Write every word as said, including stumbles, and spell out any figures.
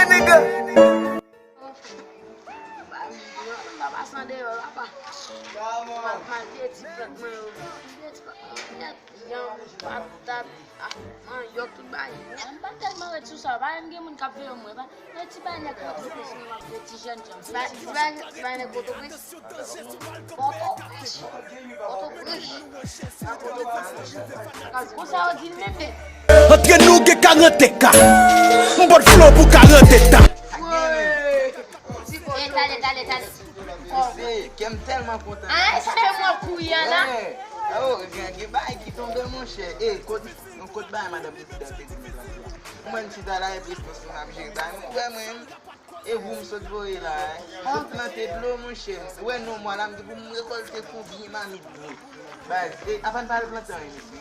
Nigga. Mwen pa pase andeyò, papa. Mal, malgre ti plant mwen yo. Malgre ti plant mwen yo, yanm, patat, ah, manyòk, tout bagay. M pa tèlman ret sou sa, pa menm gen moun k ap veye mwen, pa. Yon ti bagay nèg Pòtoprens, mwen ap veye ti jèn jan. Ti bagay, ti bagay nèg Pòtoprens. Pòtoprens. Pòtoprens. Konsa yo di l menm, men. Antre nou gen karante ka. M pot flow pou karante ta. Woy. E, tale, tale, tale. Mesye, kè m tèlman kontan. Ah, sa fè mwen kouri a la. Wè. Oh, gen, gen bagay ki tonbe, monchè. E, kot, yon kot bagay madan prezidan te di m la. Mwen chita la, e prestans mwen ap jere bagay. Mwen, wè mwen, e vou m sot voye la, eh. Sot plante dlo, monchè. Wè non mwa la, m di pou m rekòlte konbyen mamit dlo. Baz, e, avan n pale plante anyen, mesye.